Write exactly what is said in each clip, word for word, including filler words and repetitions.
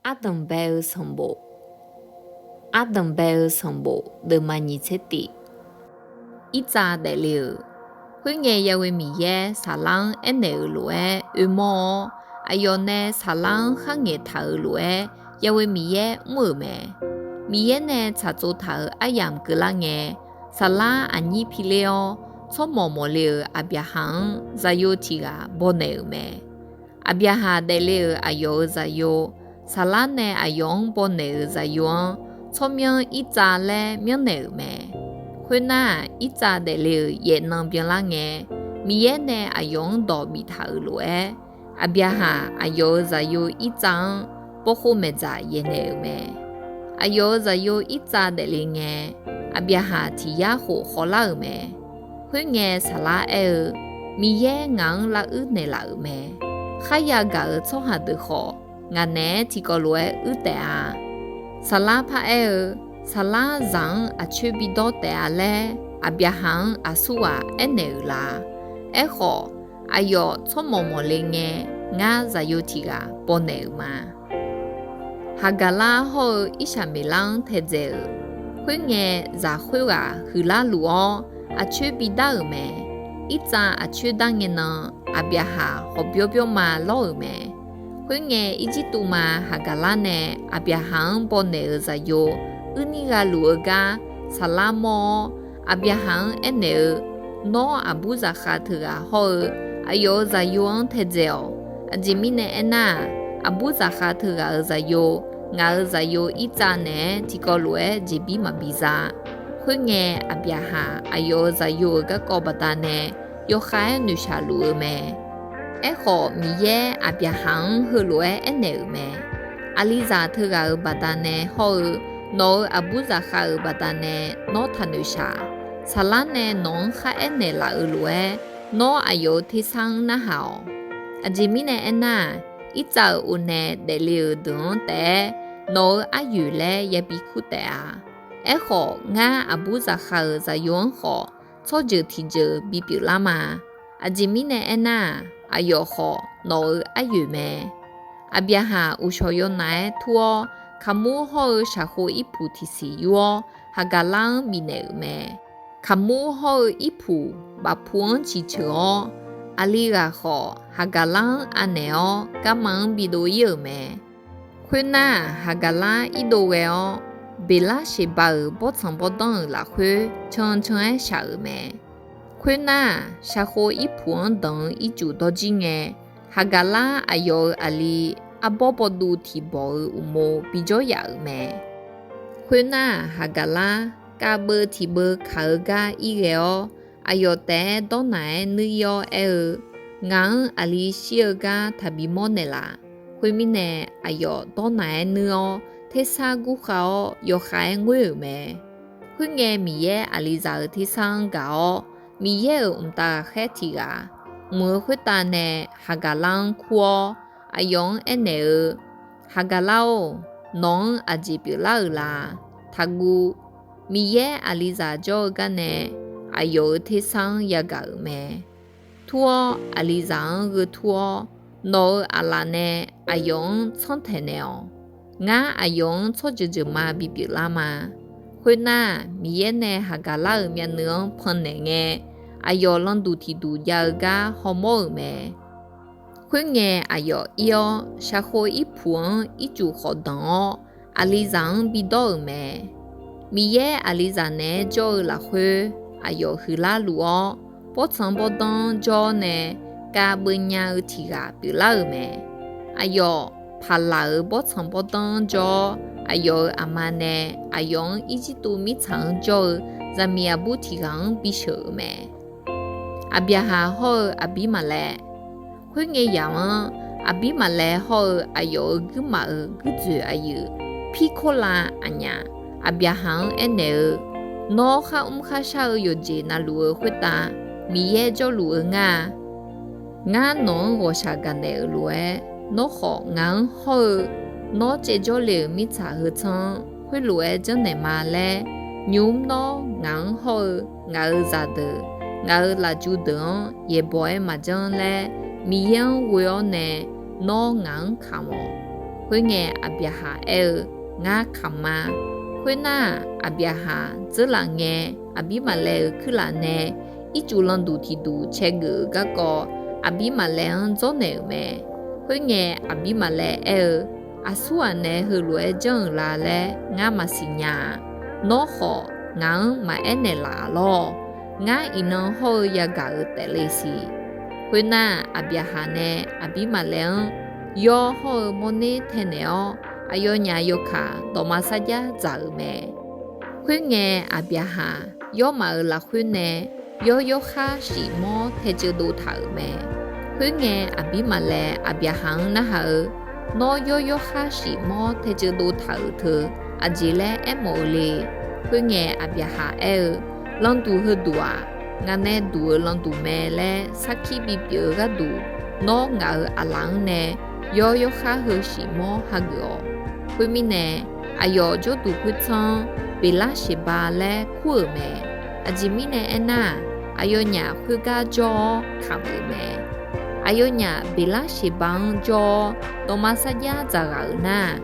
Ardanqbae-eu sanqbof. Ardanqbae-eu sanqbof deuvma nyiq tser tif. Irtsav daefle-euq. Khoerngae, Ya'we Miqyaer Saflar-anr aernaeq-euq lof-aer oermawr-awr, aqyawf nae Saflar-anr kharngaeq taq-euq lof-aer, Ya'we Miqyaer mr-euq mae. Miqyaer nae tsaqtsov taq-euq aryamq keuvlar ngae, Saflar aqnyir piler-awr, tsawrmawq mawqle-euq Aqbyaqhaq-anr zaqyo tiq ghaq bawnaeq-euq mae. Aqbyaqhaq daefle-euq aqyawf-euq zaqyo, Saflar nae aqyawf-anr bawnaeq-euq zaqyo-anr, tsawrmyanr Irtsav laer myanrnaeq-euq mae. Khoernar-aq, Irtsav daefle-euq yaefnan byanlar ngae, Miqyaer nae aqyawf-anr dawq biftaq-euq lof-aer, Aqbyaqhaq aqyawf-euq zaqyo Irtsav-anr bawkhov maeqdzaq yaeqnaeq-euq mae. Aqyawf-euq zaqyo Irtsav daefle ngae, Aqbyaqhaq tiq yar khof khawvlar-euq mae. Khoerngae, Saflar aer-eu, Miqyaer ngaq-anr laruir naeqlaf-euq mae. Kharya gaq-euq tsawrhaq deuq khawf, ngaq naeq-aer tiqkawv lof-aer uir taef-a. Saflar paraer-eu, Saflar zaq-anr aqcoer bidawr taef-a laer, Aqbyaqhaq-anr aqsurghaq aernaeq-euq la? Aerkhawf, aqyawf tsawrmawq mawqle ngae, ngar zaqyo tiq ghaq bawnaeq-euq ma. Haqgaqlar hawr-eu Irsaqmeqlar-anr taedzae-euq. Khoerngae, zaq khoerghaq huiqlar luf-awr, aqcoer bidar-euq mae. Irtsav aqcoer dar ngae nan, Aqbyaqhaq hawqbyawr byawr ma lawr-euq mae. Khoerngae, Irjirtuv ma Haqgaqlar nae Aqbyaqhaq-anr bawnaeq-euq zaqyo uirnir gha luf-eu gar Saflar mawr-awr, Aqbyaqhaq-anr aernaeq-eu, Nawr, aqbur zaqkhav teughaq hawr-eu aqyawf-euq zaqyo-anr taedzae-awq. Aqjeq mirnae aernar-aq, aqbur zaqkhav teughaq-euq zaqyo, ngaq-euq zaqyo Irtsav naeq-aer tiqkawv lof-aer jeqbir maqbi za. Khoerngae, Aqbyaqhaq aqyawf-euq zaqyo-euq garkawv baqdanae yawkhav-aer noeqshaq luf-eu mae. Aerkhawf, Miqyaer Aqbyaqhaq-anr heulof-aer aernaeq-euq mae. Aqlizaq teughaq-euq baqdanae hawr-eu, nawq-euq aqbur zaqkhav-euq baqdanae nawr taqnoeq shaq. Saqlar nae nawq-anr kharaer naeqlaf-euq lof-aer, nawr aqyawf-euq tersar-anr narhaq-awq. Aqjeq mirnae aernar-aq, Irtsav-euq onae daefle-euq deuq-anr taef-aer nawq-euq aryoeq laer yabi kur taef-a. Aerkhawf, ngar aqbur zaqkhav-euq zaqyo-anr khawf, tsawrjeuq tiqjeuq bipyeuf lar ma. Aqjeq mirnae aernar-aq, aqyawf khawf nawq-euq aryoeq mae. Aqbyaqhaq uqshawq yawnaf-aer tur-awr, kaqmur hawr-eu shaqkhov irpuq tiqsiq yur-awr, Haqgaqlar-anr bifnaeq-euq mae. Kaqmur hawr-eu irpuq bafpu-anr ciqceuq-awr, aqli ghaq khawf Haqgaqlar-anr anaeq-awr, garma-anr bidov ir-euq mae. Khoernar-aq, Haqgaqlar irdov ghae-awr, Beqlarsheqba-euq bawrtsanq bawrdanr-euq lafkhoer can can-aer shaq-euq mae. Khoernar-aq, shaqkhov irpuq-anr danq-eu ircuf dawrjir ngae, Haqgaqlar aqyawf-euq aqli arbawr bawduv tiqbawq-euq uqmov bijawr yaf-euq mae. Khoernar-aq, Haqgaqlar kavbeuv tiqbeuv kaq-eu gar ir ghae-awr, aqyawf taef-aer dawrnaq-aer nuir ir-awr aer-eu, Ngaq-anr aqli shir-eu gar taqbi mawrnaeq laf. Khoermirnae, aqyawf dawrnaq-aer nuir-awr, tersar gurkhav-awr yawkhav-aer ngoer-euq mae. Khoerngae, Miqyaer aqlizaq-euq tersar-anr gaq-awr, Miqyaer-euq mqtav ghaqkhaer tiq ghaq mq-eu khoertav nae Haqgaqlar-anr kur-awr, aqyawf-anr aernaeq-eu, Haqgaqlar-or, nawq-anr aqjeq pyeuflar-euq la? Taqguv. Miqyaer aqlizaq jawr-eu garnae aqyawf-euq tersar-anr yagaq-euq mae. Tur-awr, aqlizaq-anr gheu tur-awr, nawq-euq aqlaf nae aqyawf-anr tsanr taeq naeq-awq. Ngar aqyawf-anr tsawrjeuq jeuqma bipyeuf lar ma. Khoernar, Miqyaer nae Haqgaqlar-euq myavnuiv-anr pannaeq ngae, aqyawf landuq tiqduq jav-eu gar hawmawr-euq mae. Khoerngae, aqyawf ir-awr, shaqkhov irpuq-anr ircuf khawf danq-awr, aqlizaq-anr bidawr-euq mae. Miqyaer aqlizaq naeq-aer jawr-eu lafkhoer, aqyawf huiqlar luf-awr, bawrtsanq bawrdanr-anr jawr-awr nae, kavbeuv nya-eu tiq ghaq pyeuflar-euq mae. Aqyawf, paqlaq-euq bawrtsanq bawrdanr-anr jawr-awr, aqyawf-euq aqma nae aqyawf-anr Irjirtuv mirtsaq-anr jawr-eu zaqmiq aqbur tiq ghaq-anr bisheuq-euq mae. Aqbyaqhaq hawr-eu Aqbirmaqlaev. Khoerngae yamq-anr, Aqbirmaqlaev hawr-eu aqyawf-euq guirmaf-euq guirdzoeq aqyuif Pirkawrlav aqnyaf, Aqbyaqhaq-anr aernaeq-eu, Nawr kharmr kharshar-eu yawqjeq navluf-eu khoertav Miqyaer jawrluf-eu ngar-a. Ngar nawq-anr ghawqshaq gaqnaeq-euq lof-aer, nawr khawf ngaq-anr hawr-eu, nawr caevjawr le-euq mirtsaq heu tsanr-anr khoerlof-aer janrnaeq ma laer, nymq-mr nawr ngaq-anr hawr-eu ngaq-euq zaqdeuq, ngaq-euq lafju deuq-anr yaeqbawq-aer maqjanr laer, Miqyaer-anr ghoe-awr nae nawr ngaq-anr kamq-awq. Khoerngae, Aqbyaqhaq aer-eu, Ngar kamq ma. Khoernar-aq, Aqbyaqhaq dzeurlaf ngae, Aqbirmaqlaev-euq kuirlaf nae ircuf landuq tiqduq caegeuf-euq garkawv, Aqbirmaqlaev-anr dzawrnaeq-euq mae. Khoerngae, Aqbirmaqlaev aer-eu, Aqsurghaq nae heulof-aer janr-euq la laer ngar maqsiq nya-aq. Nawr khawf, ngaq-anr maqaer naeqlaf lawr. Ngar iqnan hawr-eu yagaq-euq taefle siq. Khoernar, Aqbyaqhaq nae Aqbirmaqlaev-anr yawr hawr-eu mawrner taenaeq-awr, aqyawfnyaf yawkaq dawqma sarjax dzaq-euq mae. Khoerngae, Aqbyaqhaq yawrmaf-euq lafkhoer nae yawr yawrkhar shif mawr taeceuv dov taq-euq mae. Khoerngae, Aqbirmaqlaev Aqbyaqhaq-anr narhaq-eu, Nawr yawr yawrkhar shif mawr taeceuv dov taq-euq teu aqjeq laer aermawf-eu le? Khoerngae, Aqbyaqhaq aer-eu, Landuq heuduq-aq, ngaq nae duq-euq landuq mae laer sarkir bipyeuf-eu gharduq, nawr ngaq-euq aqlaf-anr nae yawr yawrkhar heu shif mawr hageuf-awq. Khoermirnae, aqyawf jawrduq khoertsanr-anr Beqlarsheqba laer kur-euq mae. Aqjeq mirnae aernar-aq, aqyawfnyaf khoergar jawr-awr kamq-euq mae. Aqyawfnyaf Beqlarsheqba-anr jawr-awr dawqma sarjax dzaqghaq-euq nar,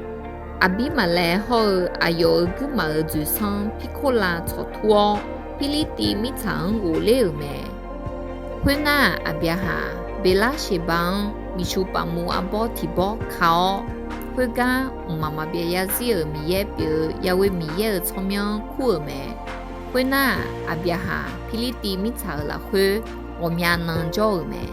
Aqbirmaqlaev hawr-eu aqyawf-euq guirmaf-euq dzoeqsanr Pirkorlav tsawqtur-awr, Pirlirtiv mirtsaq-anr ghofler-euq mae. Khoernar-aq, Aqbyaqhaq Beqlarsheqba-anr miqshuq paf muv arbawr tiq bawr ka-awr, khoergar mqmaq maqbyav zarzir-euq Miqyaer pyeuf-eu yaghoe Miqyaer-euq tsawrmyanr kur-euq mae. Khoernar-aq, Aqbyaqhaq Pirlirtiv mirtsaq-euq lafkhoer ghawqmya nan jawr-euq mae.